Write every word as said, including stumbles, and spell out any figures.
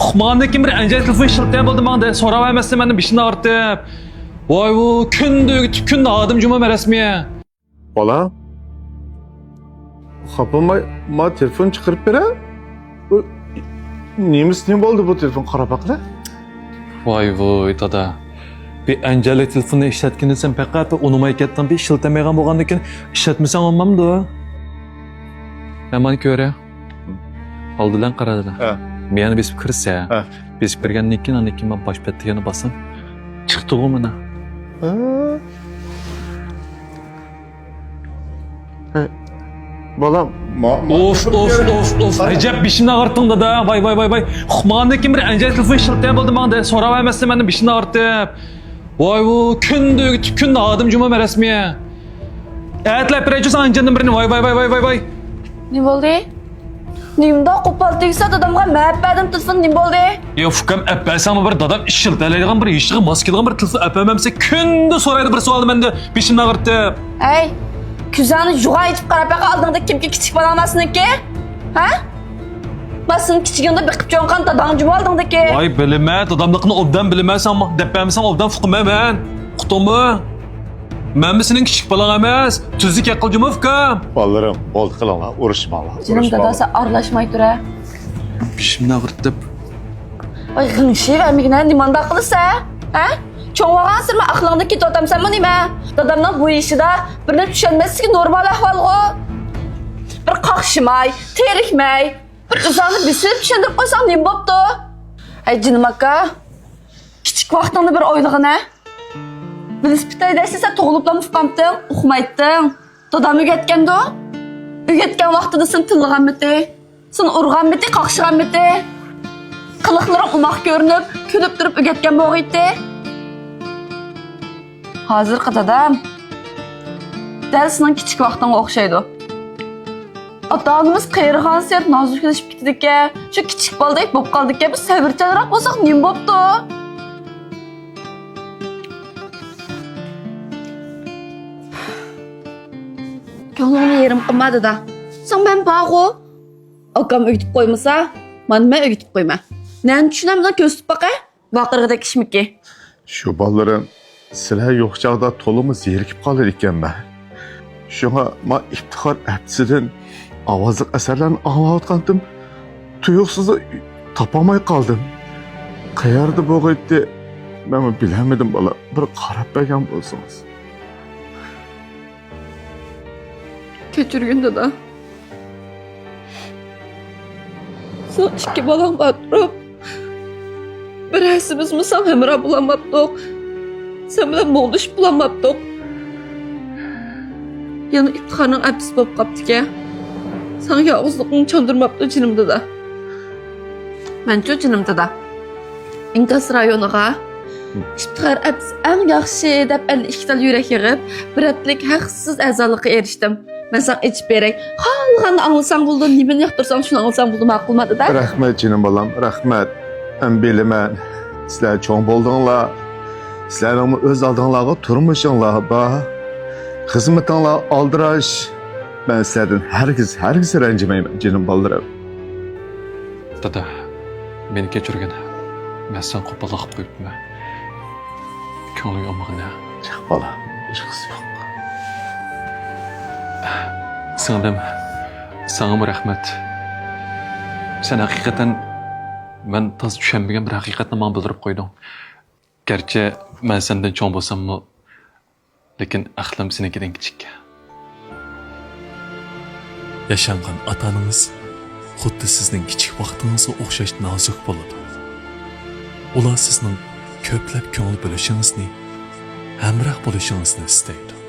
ئۇقمىغاندىن كېيىن بىر ئەنجەل تېلېفون ئىشلىتەم بولدى ماڭا، سوراۋەرمەستىن مەندىن بېشىمنى ئاغرىتىپ. ۋاي ۋۇ، كۈندە ئۆگىتىپ، كۈندە ئادەم جۇمۇ رەسمىي. بالا، خاپىماي، ما تېلېفون چىقىرىپ بېرە. بۇ نېمىسى نېمە بولدى بۇ تېلېفون قاراپ باققىلى؟ ۋاي ۋۇي دادا، بىر ئەنجەللىك تېلېفوننى ئىشلەتكىنى سەن پەقەت بىر ئۇنىماي كەتتىڭ، بىر ئىشلىتەلمەيدىغان بولغاندىن كېيىن ئىشلەتمىسەڭ بولمامدۇ؟ مەن مانا كۆرە. ئالدى بىلەن قارا دادا. ھە. مېنى بېسىپ كىرسە. ھە. بېسىپ كىرگەندىن كېيىن ئاندىن كېيىن مانا باش پەتتىگىنى باسسام. چىقتىغۇ مانا. ھە. ھە. بالام، ما، ما، ئوف، ئوف، ئوف، ئوف. ئەجەب بېشىمنى ئاغرىتتىڭ دادا. ۋاي، ۋاي، ۋاي، ۋاي. ئۇقمىغاندىن كېيىن بىر ئەنجەل تېلېفون ئىشلىتەم بولدى ماڭا، سوراۋەرمەستىن مەندىن بېشىمنى ئاغرىتىپ. ۋاي ۋۇ، كۈندە ئۆگىتىپ، كۈندە ئادەم جۇمۇ رەسمىي. ئەتىلەپ بېرەيچۇ ساڭا ئەنجەلدىن بىرنى. ۋاي، ۋاي، ۋاي. نېمە بولدى؟ نېمىنداق قوپال تېگىسە دادامغا مەپ بەردىم تېلېفون، نېمە بولدى؟ يا ئۇكام، ئەپ بەرسەڭمۇ بىر دادام ئىشلىتەلەيدىغان بىر ھېچنېمىگە ماس كېلىدىغان بىر تېلېفون ئەپ بەرمەمسە كۈندە سورايدۇ بىر سوئالنى مەندىن بېشىمنى ئاغرىتىپ. ھەي، كۆزۈڭنى يوغان ئېتىپ قاراپ باققىن ئالدىڭدا كىمكى كىچىك بالاڭ ماسىنىڭكى؟ ھە؟ ماسىنى كىچىكىڭدە بېقىپ چوڭ قىلغان داداڭ جۇمۇ ئالدىڭدىكى. ۋاي بىلىمە، داداملىقنى ئوبدان بىلىمە، ساڭا دەپ بەرمىسەم ئوبدان ئۇقىمەن مەن. ئۇقتۇڭمۇ؟ مەنمۇ سېنىڭ كىچىك بالاڭ ئەمەس. تۈزۈك ھەق قىل جۇمۇ ئۇكام. بالىلىرىم، بولدى قىلىڭلار، ئۇرۇشماڭلار. جېنىم دادا، سەن ئارىلاشماي تۇرە. بېشىمنى ئاغرىتىپ. ۋاي غىڭشىيۋەرمىگىنە، نېمانداق قىلىسەن؟ ھە؟ چوڭ بولغانسېرى ئەقلىڭدىن كېتىۋاتامسەنمۇ نېمە؟ دادامنىڭ بۇ يېشىدا بىر نەرسە چۈشەنمەسلىكى نورمال ئەھۋالغۇ. بىر قاقشىماي، تېرىكمەي، بىر ئۆزۈڭنى بېسىپ چۈشەندۈرۈپ قويساڭ نېمە بوپتۇ؟ ھەي جېنىم ئاكا، كىچىك ۋاقتىڭنى بىر ئويلىغىنە. ۋېلىسىپىت ھەيدەشنى سەن تۇغۇلۇپلا ئۇققانتىڭ، ئۇقمايتتىڭ. دادام ئۆگەتكەندۇ؟ ئۆگەتكەن ۋاقتىدا سېنى تىللىغانمىتى؟ سېنى ئۇرغانمىتى، قاقشىغانمىتى؟ قىلىقلىرىڭ ئوماق كۆرۈنۈپ، كۈلۈپ تۇرۇپ ئۆگەتكەن بولغىيتتى. ھازىرقى دادام دەل سېنىڭ كىچىك ۋاقتىڭغا ئوخشايدۇ. ئاتا-ئانىمىز قېرىغانسېرى نازۇكلىشىپ كېتىدىكەن، شۇ كىچىك بالىدەك بولۇپ قالىدىكەن. بىر سەۋرچانراق بولساق نېمە بوپتۇ؟ كۆڭلۈڭنى يېرىم قىلما، دادا. ساڭا مەن بارغۇ. ئاكام ئۆگىتىپ قويمىسا، مانا مەن ئۆگىتىپ قويىمەن. نەنى چۈشىنەمدىغان كۆرسىتىپ باقە. ۋارقىرىغۇدەك ئىشمىكى؟ شۇ بالىلىرىم، سىلەر يوق چاغدا تولىمۇ زېرىكىپ قالىدىكەنمەن. شۇڭا ما ئىپتىخار ئەپتىسىدىن ئاۋازلىق ئەسەرلەرنى ئاڭلاۋاتقانتىم، تۇيۇقسىزلا تاپالماي قالدىم. قەيەردە بولغىيتتى، مەنمۇ بىلەلمىدىم، بالا. بىر قاراپ بەرگەن بولسىڭىز. كەچۈرگىن، دادا. سېنىڭ ئىككى بالاڭ بار تۇرۇپ، بىرەرسىمىزمۇ ساڭا ھەمراھ بولالماپتۇق. سەن بىلەن مۇڭدىشىپ بولالماپتۇق. يەنە ئىپتىخارنىڭ ئەپىسى بولۇپ قاپتىكەن. ساڭا يالغۇزلۇقۇڭنى چاندۇرماپتۇ، جېنىم دادا. مەنچۇ، جېنىم دادا. ئىنكاس رايونىغا ئىپتىخار ئەپىسى ئەڭ ياخشى دەپ ئەللىك ئىككى تال يۈرەك يىغىپ، بىر ھەپتىلىك ھەقسىز ئەزالىققا ئېرىشتىم. مەن ساڭا ئېچىپ بېرەي. خالىغاننى ئاڭلىساڭ بولىدۇ، نېمىنى ياقتۇرساڭ شۇنى ئاڭلىساڭ بولىدۇ، ماقۇلما، دادا؟ رەھمەت، جېنىم بالام، رەھمەت. مەن بىلىمەن، سىلەر چوڭ بولدۇڭلار. سىلەرنىڭمۇ ئۆز ئالدىڭلارغا تۇرمۇشۇڭلار بار. خىزمىتىڭلار ئالدىراش. مەن سىلەردىن ھەرگىز، ھەرگىز رەنجىمەيمەن، جېنىم بالىلىرىم. دادا، مېنى كەچۈرگىن. مەن ساڭا قوپاللىق قىلىپ قويۇپتىمەن. كۆڭلۈڭ ئالمىغىن ھە. ياق بالا، ھېچقىسى يوق. سىڭلىم، ساڭىمۇ رەھمەت. سەن ھەقىقەتەن، مەن تازا چۈشەنمىگەن بىر ھەقىقەتنى ماڭا بىلدۈرۈپ قويدۇڭ. گەرچە مەن سەندىن چوڭ بولساممۇ، لېكىن ئەقلىم سېنىڭكىدىن كىچىك. ياشانغان ئاتا-ئانىڭىز خۇددى سىزنىڭ كىچىك ۋاقتىڭىزغا ئوخشاش نازۇك بولىدۇ. ئۇلار سىزنىڭ كۆپلەپ كۆڭۈل بۆلۈشىڭىزنى، ھەمراھ بولۇشىڭىزنى ئىستەيدۇ.